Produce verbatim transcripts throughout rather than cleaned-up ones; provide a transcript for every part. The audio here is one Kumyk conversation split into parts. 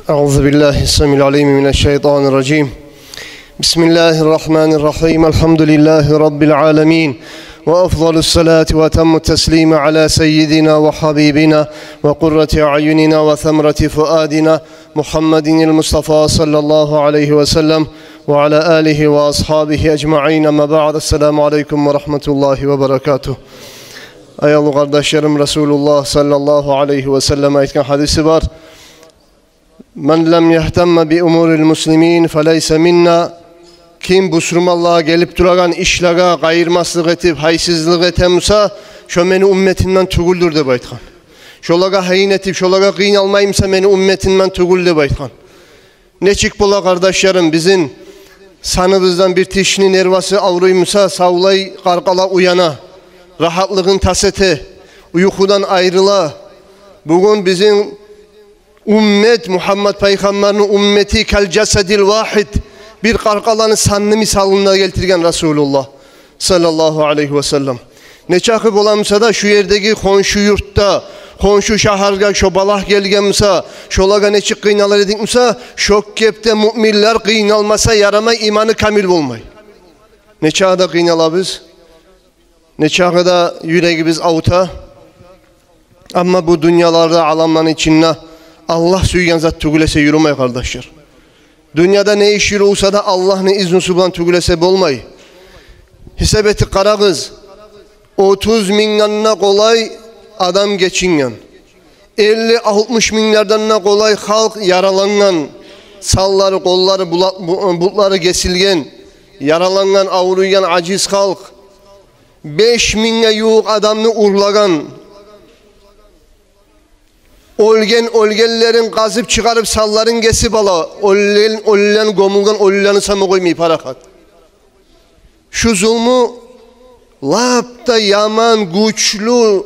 أعوذ بالله السميع العليم من الشيطان الرجيم. بسم الله الرحمن الرحيم. الحمد لله رب العالمين. وأفضل الصلاة وأتم التسليم على سيدنا وحبيبنا وقرة أعيننا وثمرة فؤادنا محمد المصطفى صلى الله عليه وسلم وعلى آله وأصحابه أجمعين. أما بعد. السلام عليكم ورحمة الله وبركاته. Аявлу къардашларым, Расулуллагь саллаллагьу алайгьи ва саллам айтгъан гьадиси бар: «Ман лам ягьтамма би умурил муслимин фалайса минна». Ким бусурманлагъа гелип турагъан ишлеге къайырмаслыкъ этип, гьайсызлыкъ этемусе, шо мени умметимден тюгюлдюр деп айтгъан. Шолагъа гьайын этип, шолагъа къыйналмаймусе, мени умметимден тюгюл деп айтгъан. Нечик бола, къардашларым, бизин саныбыздан бир тишни нервасы авруймуса, савлай къаркъара уяна, рагьатлыгъын тас эте, уюкъудан айрыла. Бугюн бизин уммет, Мугьаммат пайхаммарны уммети, кал жасадил вагьид, бир къаркъараны санны мисалында гелтирген Расулуллагь саллаллагьу алайгьи ва саллам. Нечакъы боламуса да, шу ердеги хоншу юртда, хоншу шагьаргъа шо балагь гелгенмусе, шолагъа нечик къыйналар эдикмусе, шо кепде муъминлер къыйналмаса ярамай, иманы камил болмай. Нечакъы да къыйналабыз, нечакъы да юрегибиз авурта. Амма бу дюньяларда, аламланы ичинде Аллагь сюйген зат тюгюл эсе юрюмей, къардашлар. Дюньяда не иш юрюсе де, Аллагьны изнусу булан тюгюл эсе болмай. Гьисап этип къарагъыз. Отуз мингден де къолай адам гечинген. Элли-алтмыш минглерден де къолай халкъ яралангъан. Санлары, къоллары, була-, бу-, бутлары гесилген, яралангъан, авруйгъан, ажиз халкъ. Беш мингге ювукъ адамны урлагъан. Оьлген, оьлгенлерин къазып чыгъарып, санларын гесип ала. Оьлген, оьлген, гёмюлген оьлюлени сама къоймай парахат. Шу зулму лап да яман, гючлю,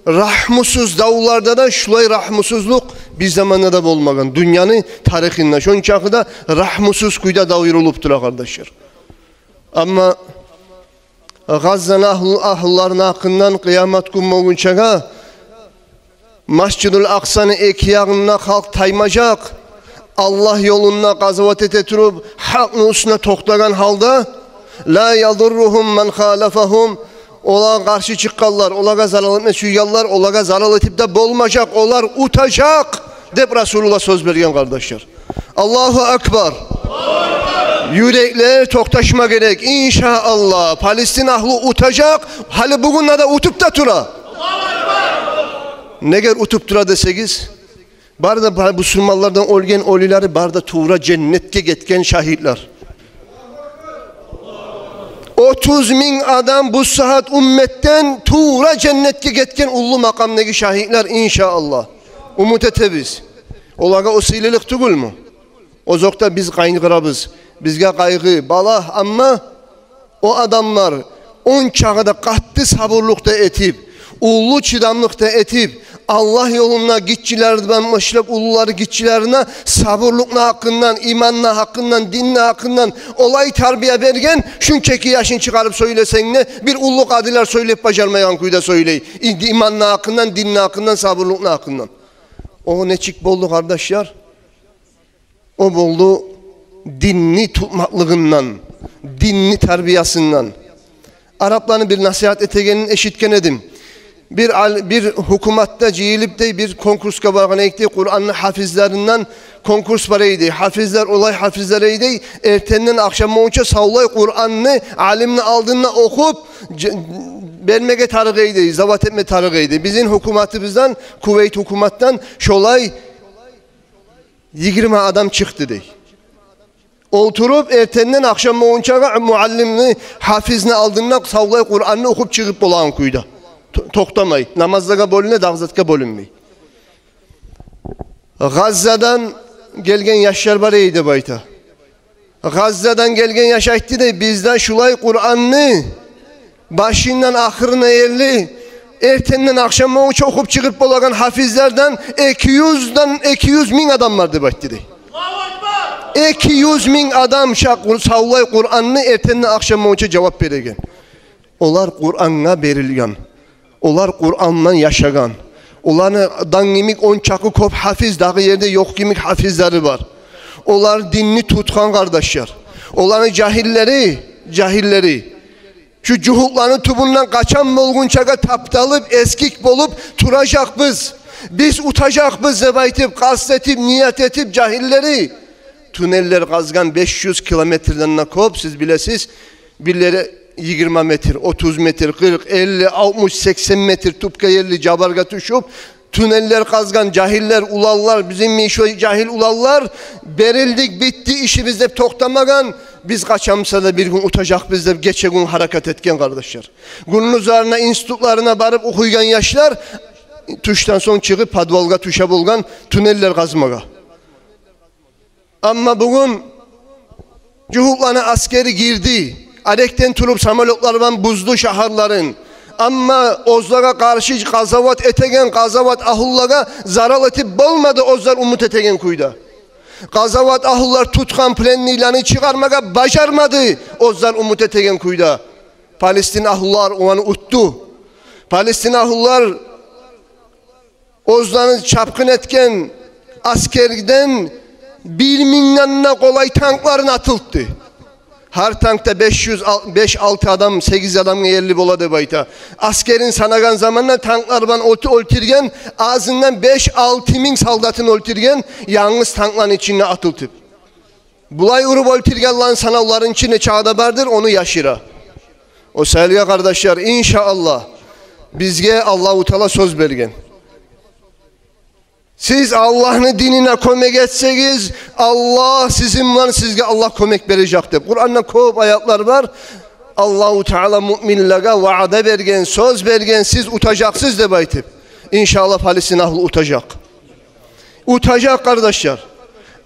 рагьмусуз давларда да шулай рагьмусузлукъ бир заманда да болмагъан дюньяны тарихинде. Шончакъы да рагьмусуз кюйде дав юрюлюп тура, къардашлар. Амма Гъаззаны агьлу-, агьлуларыны гьакъындан къыямат гюн болгъунчагъа Масжидул Акъсаны эки ягъында халкъ таймажакъ. Аллагь ёлунда къазават эте туруп, гьакъны уьстюнде токътагъан гьалда, ла ядурругьум ман халафагьум, олагъа къаршы чыкъгъанлар, олагъа зарал этме сюйгенлер олагъа зарал этип де болмажакъ, олар утажакъ деп Расулуллагь сёз берген, къардашлар. Аллагьу акбар. Юреклер токъташма герек, иншааллагь. Палестин агьлу утажакъ, гьали бугюн де утуп да тура. Негер утуп тура десегиз, бары да бу-, бусурманлардан оьлген оьлюлери бары да тувра женнетге гетген шагьитлер. Отуз минг адам бу сагьат умметден тувра женнетге гетген уллу макъамдагъы шагьитлер, иншааллагь. Умут этебиз. Олагъа о сыйлылыкъ тюгюлмю? Озокъда, биз къайгъырабыз. Бизге къайгъы, балагь, амма о адамлар ончакъы да къатты сабурлукъ да этип, уллу чыдамлыкъ да этип, Аллагь ёлунда гиччилерден башлап уллулары гиччилерине сабурлукъну гьакъындан, иманны гьакъындан, динни гьакъындан олай тарбия берген, шунчакъы яшын чыгъарып сёйлесенг де, бир уллу къадилер сёйлеп бажармайгъан кюйде сёйлей. И-, иманны гьакъындан, динни гьакъындан, сабурлукъну гьакъындан. О нечик болду, къардашлар? О болду динни тутмакълыгъындан, динни тарбиясындан. Арапланы бир насигьат этегенин эшитген эдим. Бир ал-, бир гьукуматда жыйылып дей, бир конкурсгъа баргъан эдик дей, Къуранны гьафизлеринден конкурс бар эди. Гьафизлер, олай гьафизлер эди дей, эртенден ахшам болгъунча савлай Къуранны алимни алдында охуп, ж-, бермеге тарыкъ эди дей, зават этме тарыкъ эди дей. Бизин гьукуматыбыздан, Кувейт гьукуматдан шолай йигирма адам чыкъды дей. Олтуруп, эртенден ахшам болгъунчагъа муаллимни, гьафизни алдында савлай Къуранны охуп чыгъып болагъан кюйде. То-, токътамай. Намазлагъа бёлюне, дагъы затгъа бёлюнмей. Гъаззадан гелген яшлар бар эди деп айта. Гъаззадан гелген яш айтды дей, бизде шулай Къуранны башындан ахырына ерли, эртенден ахшам болгъунча охуп чыгъып болагъан гьафизлерден эки юзден, эки юз минг адам бар деп айтды дей. Эки юз минг адам ша Къур-, савлай Къуранны эртенден ахшам болгъунча жавап береген. Олар Къурангъа берилген. Олар Къурандан яшагъан. Оланы дан йимик он чакъы кёп гьафиз, дагъы ерде ёкъ йимик гьафизлери бар. Олар динни тутгъан, къардашлар. Оланы жагьиллери, жагьиллери шу жугьутланы тюбюнден къачан болгъунчагъа тапталып, эсгик болуп туражакъбыз. Биз утажакъбыз деп айтып, къаст этип, ният этип, жагьиллери туннеллер къазгъан, беш юз километрден де кёп, сиз билесиз. Бирлери йигирма метр, отуз метр, къыркъ, элли, алтмыш, сексен метр тюпге ерли жабаргъа тюшюп, туннеллер къазгъан жагьиллер, уланлар, бизин мишо жагьил уланлар, берилдик, битди ишибиз деп токътамагъан, биз къачан буса да бир гюн утажакъбыз деп гече-гюн гьаракат этген, къардашлар. Гюндюзлерине институтларына барып охуйгъан яшлар тюшден сонг чыгъып подвалгъа тюше болгъан туннеллер къазмагъа. Амма бугюн жугьутланы асгери гирди, арекден туруп самолётлар булан бузду шагьарларын. Амма оьзлеге къаршы къазават этеген къазават агьлулагъа зарал этип болмады оьзлер умут этеген кюйде. Къазават агьлулар тутгъан пленныйланы чыгъармагъа бажармады оьзлер умут этеген кюйде. Палестин агьлулар оланы утду. Палестин агьлулар оьзлени чапгъын этген асгерден бир мингден де къолай танкларын атылтды. Гьар танкда беш юз, ал-, беш-алты адам, сегиз адамгъа ерли бола деп айта. Асгерин санагъан заманда танклар булан оьлтю-, оьлтюрген, азындан беш-алты минг солдатын оьлтюрген, янгыз танкланы ичинде атылтып. Булай уруп оьлтюргенлени санавларын ичинде чагъы да бардыр, ону яшыра. О саялгъа, къардашлар, иншааллагь, бизге Аллагьу Таала сёз берген. Сиз Аллагьны динине кёмек этсегиз, Аллагь сизин булан, сизге Аллагь кёмек бережек деп. Къуранда кёп аятлар бар. Аллагьу Таала муъминлеге ваъда берген, сёз берген, сиз утажакъсыз деп айтып. Иншааллагь, Палестин агьлу утажакъ. Утажакъ, къардашлар.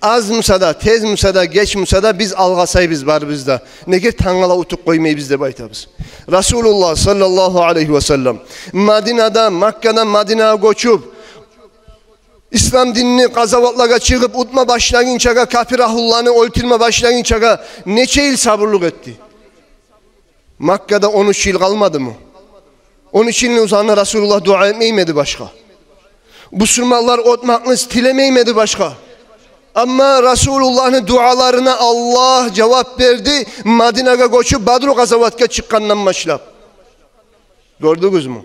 Аз буса да, тез буса да, геч буса да, биз алгъасайбыз барыбыз да. Неге тангала утуп къоймайбыз деп айтабыз. Расулуллагь саллаллагьу алайгьи ва саллам Мадинада, Маккадан Мадинагъа гёчюп, ислам динни къазаватлагъа чыгъып утма башлагъынчагъа, капир агьлуланы оьлтюрме башлагъынчагъа нече йыл сабурлукъ этди? Маккада он уьч йыл къалмадымы? Он уьч йылны узагъында Расулуллагь дуа этмеймеди башгъа. Бусурманлар отмакъны тилемеймеди башгъа. Амма Расулуллагьны дуаларына Аллагь жавап берди, Мадинагъа гёчюп, Бадру къазаватгъа чыкъгъандан башлап. Гёрдюгюзмю?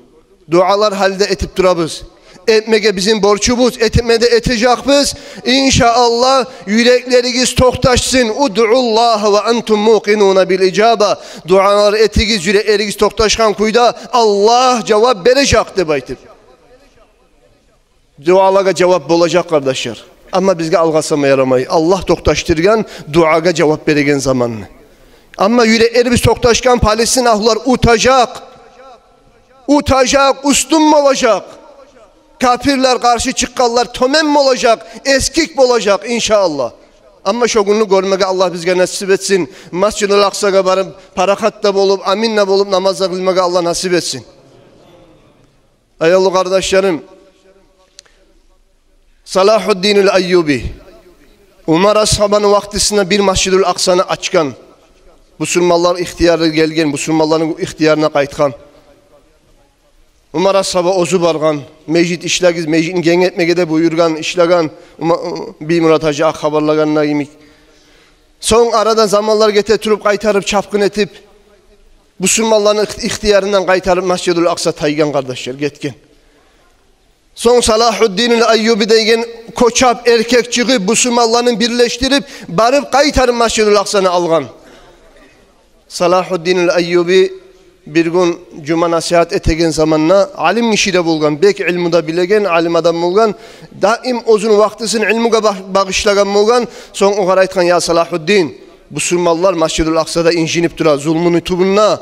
Дуалар гьали де этип турабыз. Этмеге бизин борчубуз, этме де этежекбиз. Иншааллагь, юреклеригиз токъташсын. «Удъуллагьа ва антум мукъинуна бил ижаба». Дуалар этигиз, юреклеригиз токъташгъан кюйде, Аллагь жавап бережек деп айтып. Дуалагъа жавап болажакъ, къардашлар. Амма бизге алгъасама ярамай. Аллагь токъташдыргъан дуагъа жавап береген заманны. Амма юреклерибиз токъташгъан, Палестин агьлулар утажакъ. Утажакъ, уьстюн болажакъ. Капирлер, къаршы чыкъгъанлар тёбен болажакъ, эсгик болажакъ, иншааллагь. Амма шо гюнню гёрмеге Аллагь бизге насип этсин. Масжидул Акъсагъа барып, парахат да болуп, амин де болуп, намаз да къылмагъа Аллагь насип этсин. Аявлу къардашларым, Салагьуддин аль-Айюби Умар асгьабаны вакътисинде бир Масжидул Акъсаны ачгъан. Бусурманлар ихтияры гелген, бусурманланы ихтиярына къайтгъан. Умар асгьаба оьзю баргъан, межит ишлегиз, межитни генг этмеге де буюргъан, ишлеген, Ума-, Биймурат гьажи акъ хабарлагъанда йимик. Сонг арада заманлар гете туруп, къайтарып чапгъын этип, бусурманланы их-, ихтиярындан къайтарып Масжидул Акъса тайгъан, къардашлар, гетген. Сонг Салагьуддин аль-Айюби деген къоччакъ эркек чыгъып, бусурманланы бирлешдирип, барып къайтарып Масжидул Акъсаны алгъан. Салагьуддин аль-Айюби бир гюн жума насигьат этеген заманда, алим гиши де болгъан, бек илму да билеген алим адам болгъан, даим оьзюню вакътисин илмугъа ба-, багъышлагъан болгъан. Сонг огъар айтгъан: «Я Салагьуддин, бусурманлар Масжидул Акъсада инжинип тура, зулмуну тюбюнде.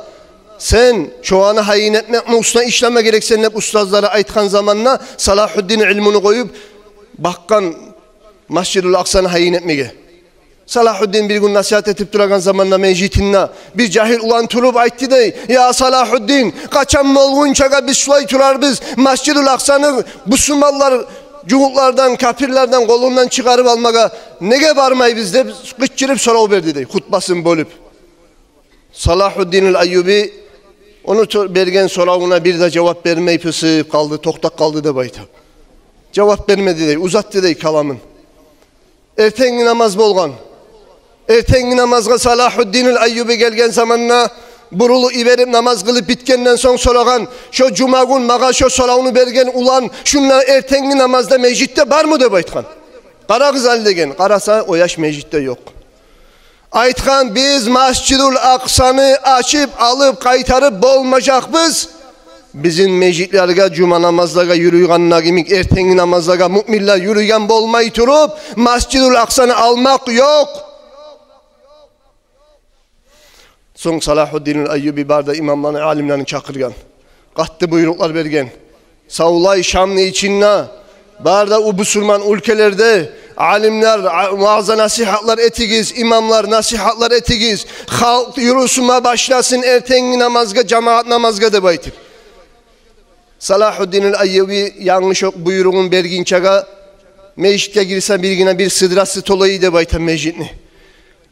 Сен шоланы гьайын этмекни уьстюне ишлеме герексен», — деп устазлары айтгъан заманда, Салагьуддин илмуну къоюп, бакъгъан Масжидул Акъсаны гьайын этмеге. Салагьуддин бир гюн насигьат этип турагъан заманда межитинде бир жагьил улан туруп айтды дей: «Я Салагьуддин, къачан болгъунчагъа биз шулай турарбыз, Масжидул Акъсаны бусурманлар жугьутлардан, капирлерден къолундан чыгъарып алмагъа неге бармайбыз?» — деп къычырып сорав берди дей, хутбасын бёлюп. Салагьуддин аль-Айюби ону то-, берген соравуна бир де жавап бермей пысып къалды, токътап къалды деп айта. Жавап бермеди дей, узатды дей каламын. Эртенги намаз болгъан. Эртенги намазгъа Салагьуддинул Айюби гелген заманда, бурулуп йиберип, намаз къылып битгенден сонг сорагъан: «Шо жума гюн магъа шо соравну берген улан, шунда эртенги намазда межитде бармы?» — деп айтгъан. «Къарагъыз гьали», — деген. Къараса, о яш межитде ёкъ. Айтгъан: «Биз Масжидул Акъсаны ачып алып къайтарып болмажакъбыз. Бизин межитлерге жума намазлагъа юрюйгенде йимик, эртенги намазлагъа муъминлер юрюйген болмай туруп, Масжидул Акъсаны алмакъ ёкъ». Сонг Салагьуддинул Айюби бары да имамланы, алимлени чакъыргъан. Къатты буйрукълар берген. Савлай Шамны ичинде, бары да у бусурман уьлкелерде алимлер, а-, ваъза-насигьатлар этигиз, имамлар насигьатлар этигиз, халкъ юрюсюне башласын эртенги намазгъа, жамаат намазгъа деп айтып. Салагьуддинул Айюби янгыз шо буйругъун бергинчеге межитге гирсе, биргине бир сыдрасы толай деп айта межитни.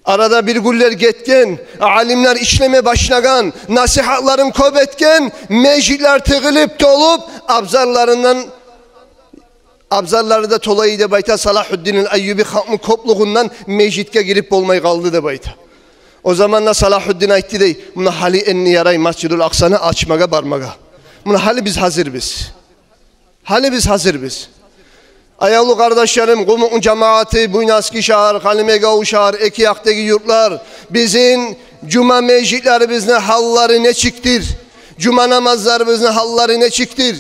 Арада бир гюнлер гетген, алимлер ишлеме башлагъан, насигьатларын кёп этген, межитлер тыгъылып толуп, абзарларындан, абзарлары да толай деп айта Салагьуддинул Айюби, халкъны кёплюгюнден межитге гирип болмай къалды деп айта. О заманда Салагьуддин айтды дей: «Муна гьали энни ярай Масжидул Акъсаны ачмагъа, бармагъа. Муна гьали биз гьазирбиз. Гьали биз гьазирбиз». Аявлу къардашларым, Къумукъну жамааты, Буйнакск шагьар, Халимбекавул шагьар, эки якъдагъы юртлар, бизин жума межитлерибизни гьаллары нечикдир? Жума намазларыбызны гьаллары нечикдир?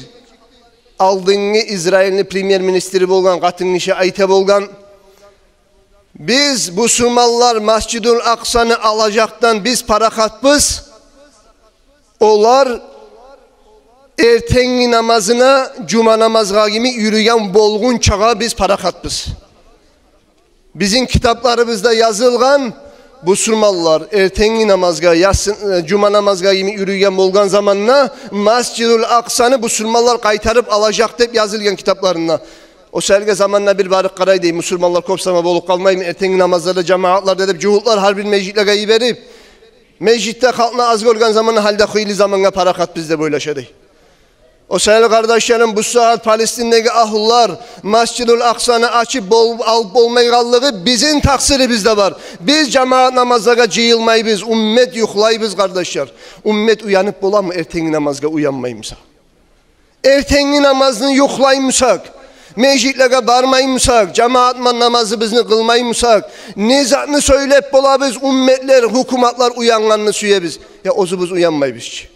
Алдынгы Израильни премьер-министри болгъан къатын гиши айта болгъан: «Биз, бусурманлар, Масжидул Акъсаны алажакъдан биз парахатбыз. Олар эртенги намазына, жума намазгъа йимик юрюйген болгъунчагъа биз парахатбыз. Бизин китапларыбызда язылгъан, бусурманлар эртенги намазгъа, яссы, э, жума намазгъа йимик юрюйген болгъан заманда Масжидул Акъсаны бусурманлар къайтарып алажакъ деп язылгъан китапларында. О саялы заманда бир барып къарай дей, бусурманлар кёп сама болуп къалмаймы, эртенги намазларда жамаатларда», — деп жугьутлар гьар бир межитлеге йиберип, межитде халкъны аз гёрген заманда гьали де хыйлы замангъа парахатбыз деп ойлаша дей. О саялы, къардашларым, бу сагьат Палестиндеги агьлулар Масжидул Акъсаны ачып бол-, алып болмайгъанлыгъы бизин такъсирибизде бар. Биз жамаат намазлагъа жыйылмайбыз, уммет юхлайбыз, къардашлар. Уммет уянып боламы, эртенги намазгъа уянмай буса? Эртенги намазны юхлай бусакъ, межитлеге бармай бусакъ, жамаат булан намазыбызны къылмай бусакъ, не затны сёйлеп болабыз, умметлер, гьукуматлар уянгъанны сюебиз? Я оьзюбюз уянмайбыз чы?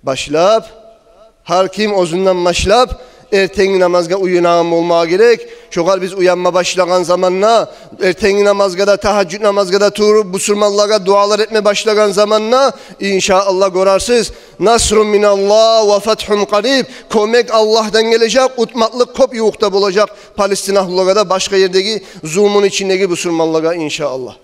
Башлап, гьар ким оьзюнден башлап, эртенги намазгъа уянагъан болмагъа герек. Шогъар биз уянма башлагъан заманда, эртенги намазгъа да, тагьажжуд намазгъа да туруп, бусурманлагъа дуалар этме башлагъан заманда, иншааллагь, гёрерсиз: «Насрун миналлагь ва фатгьун къариб». Кёмек Аллагьдан гележек, утмакълыкъ кёп ювукъда болажакъ Палестина агьлулагъа да, башгъа ердеги зулмуну ичиндеги бусурманлагъа, иншааллагь.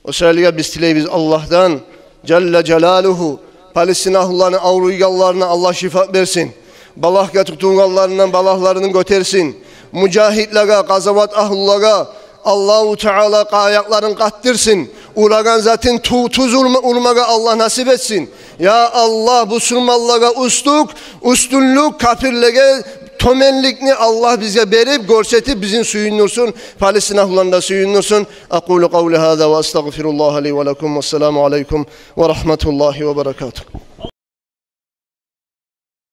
О саялы биз тилейбиз Аллагьдан жалла жалалугьу, Палестина агьлуланы авруйгъанларына Аллагь шифа берсин. Балагьгъа тутулгъанларындан балагьларын гётерсин. Мужагьидлеге, къазават агьлулагъа Аллагьу Таала аякъларын къатдырсын. Урагъан затын ту-, тюз урма-, урмагъа Аллагь насип этсин. Я Аллагь, бусурманлагъа уьстюк, уьстюнлюк, капирлеге тёменликни Аллагь бизге берип, гёрсетип, бизин сююндюрсюн, Палестина агьлуланы да сююндюрсюн. أقول قولي هذا وأستغفر الله لي ولكم. والسلام عليكم ورحمة الله وبركاته.